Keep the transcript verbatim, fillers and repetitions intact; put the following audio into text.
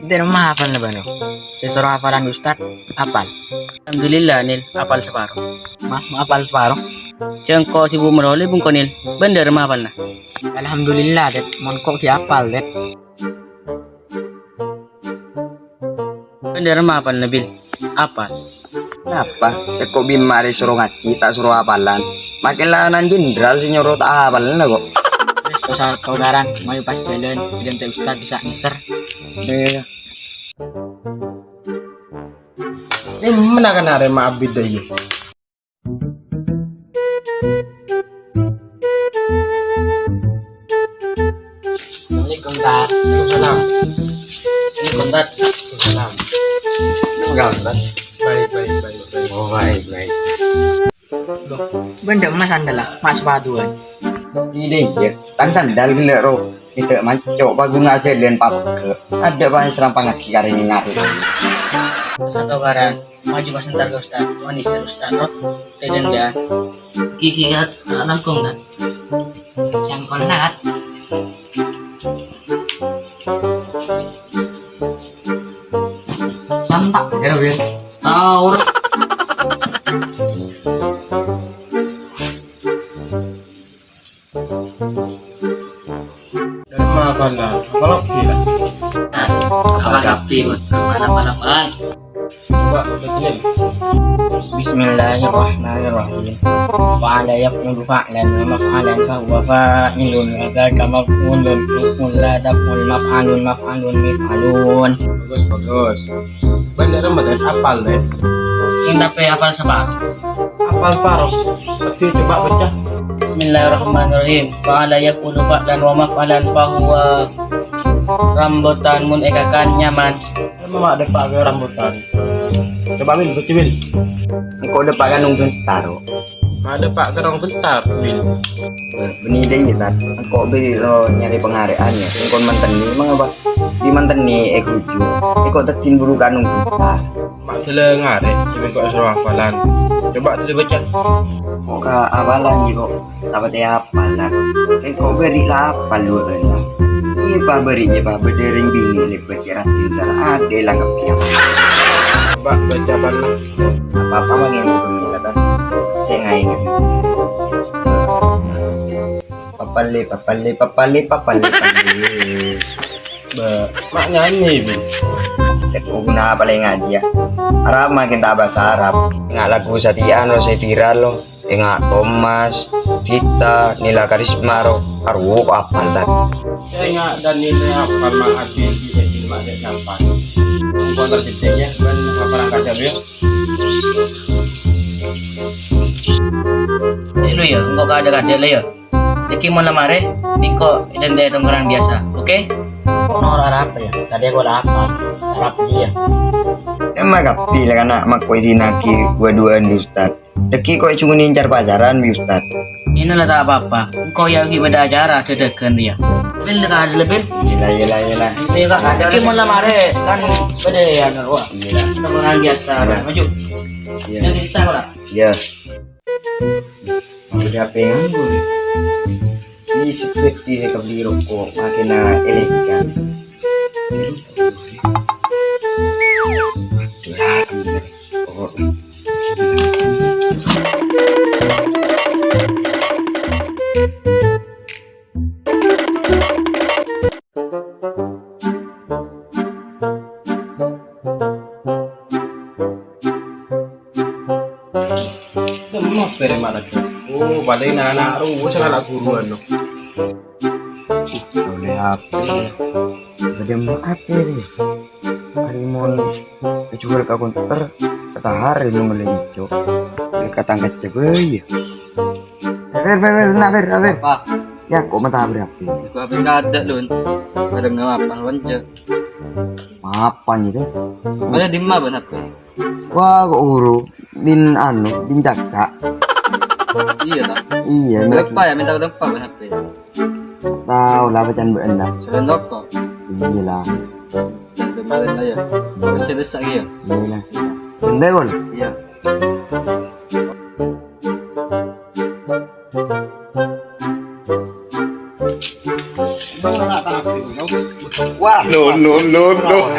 Dhâremma apalna bâ'na? Sè soro apalan Ustad, apal? Alhamdulillah, Nil, apal saparo. Ma, ma apal saparo? Jhâ' engko' sè bu-, merolè bungko, Nil. Bân dhâremma apalna? Alhamdulillah, Ded. Mon ko' ghi' apal, Ded. Bân dhâremma apalna, Bil? Apal. Napa? Sè ko' Bima rè soro ngajhi, ta' soro apalan. Makkè la nan jenderal sè nyoro ta' apalna, ko'. Wis, ta' osa tokaran. Mayu pas jhâlân, bidhântè Ustad bisa ngèster. Iyâ, iyâ. Dimma kan arè ma' abit dâ' iyâ? Assalamualaikum, Tad. Waalaikumsalam. Assalamualaikum, Tad. Waalaikumsalam. Apa kabar, Tad? Baik, baik, baik, baik. Oh, baik, baik. Loh, bân dhâremma sandal, ah? Ma' sapatuwân. Iyâ, iyâ. Tang sandal ghellâ' ro. Iyâ, maco', paghun ajhâlân papeggâ'. Adâ' pas serampangaghi ka rèng ngarè'. Satokaran. Maju pas entar ka Ustad. Wani ser Ustad, ro. Tèdhâng, ya. Gigi, ya, langkong, Nat. Langkong, Nat. Santak, ya, Rob, ya. Tahu, ro. Dhâremma apalna? Apal kabbhi, Tad. Apal kabbhi, Bud. Apal, apal, apal. Coba, baca'in. Bismillahirrahmanirrahim. Fa'ala yaf'ulu fa'lan wa maf'alan fa huwa fa'ilun wa dzaka maf'ulun, maf'ul la taf'ul maf'alun, maf'alun mif'alun. Bagus, bagus. Bân dhâremma, Tad, apal, Tad? Sè tapè apal saparo. Apal paro. Berarti coba baca. Bismillahirrahmanirrahim. Fa'ala yaf'ulu fa'lan wa maf'alan fa huwa rambutan, mon èkakan nyaman. Emang ma' dâpa' ka rambutan. Coba, Wil, baca, Wil. Engko' dâpa' ka nong bentar, ro. Ma' dâpa' ka nong bentar, Wil. Bânnè dâ' iyâ, Tad. Engko' bâri' ro nyarè pangarè'an, yâ. Engko' mantenè, emang apa? Di mantenè è gruju. Engko' teddhin buru ka nong bentar. Ma' sè la ngarè', sè bengko soro apalan. Coba tadi baca. Kok ka apalan, Ji, kok tapatè apal, Tad? Engko' bâri' la apal dhu, Tad. Iyâ, Pa', bâri', iyâ, Pa', bâdâ rèng binè' lèbât kèra tim sar adè langkep, yâ. Coba baca apalna. Apa-apa mangkèn sè bengko, Tad. Sè ngaènga. Papale, papale, papale, papale, papale. Bâ, ma' nyanyi, Bin. Sè ghuna palèng ajiyâ. Arab mangkèn ta' bhâsa Arab. Enga' lagu satèya ro sè viral, lo. Enga' Thomas, Vita, Nila Karisma, ro. Arowa kok apal, Tad. Sè enga' Danila apal ma' adi di Edi ma' dek nyapan. Engko' terjadinya, bân apa rangka jalu, ya? Elu, ya, engko' kada-kada, lo, ya. Dhâggi' mon la marè, engko' èdhântè' tongkonan biyasa, oke? Ono ora arapa, ya? Tadi aku ora apa. Arapa, iya. Emma kabbhi la kana' makko èdinaghi dua-duaan, Ustad. Dhâggi' ko' è junguni encar pacaran, bi, Ustad. Ina la ta' apa-apa. Engko' ya ghi' bâdâ acara dâdâghân, ya. Bil, la kada la, Bil. Iya, iya, iya, iya. Iya, Kak. Dhâggi' mon la marè, kan bâdâ, ya, anu, wah. Iya. Tongkonan biyasa, iya. Maju. Iya. Yang bisa, ora? Iya. Apa dia apa yang nganggur? Ini seperti saya kebeli rokok, makin elegan. Aduh, asam bener. Rokok. Demo bere mana? Oh, balik anak-anak ruwet, anak guru, anu. Oleh apa? Bade mate, Ri. Ari mon jual ka konter, katahar lu mele ijo. Katang kaca bae. Fer, fer, fer, nah, fer, fer. Apa? Ya, kok mata berapi? Gua apa enggak ada, Lun. Ada ngapa, Lun? Apa gitu? Ada di mana, apa? Wah, kok guru? Bin anu, bin cakak. Iya, tak? Iya, berapa ya? Minta berapa, Bang, H P? Tahu lah, pacan be'en lah. Selain rokok? Iya lah. Ya, udah balik lah ya. Terus ya, besok ya? Iya lah. Bener, Bol? Iya. Bang, nak tak Wah. No, no, no, no.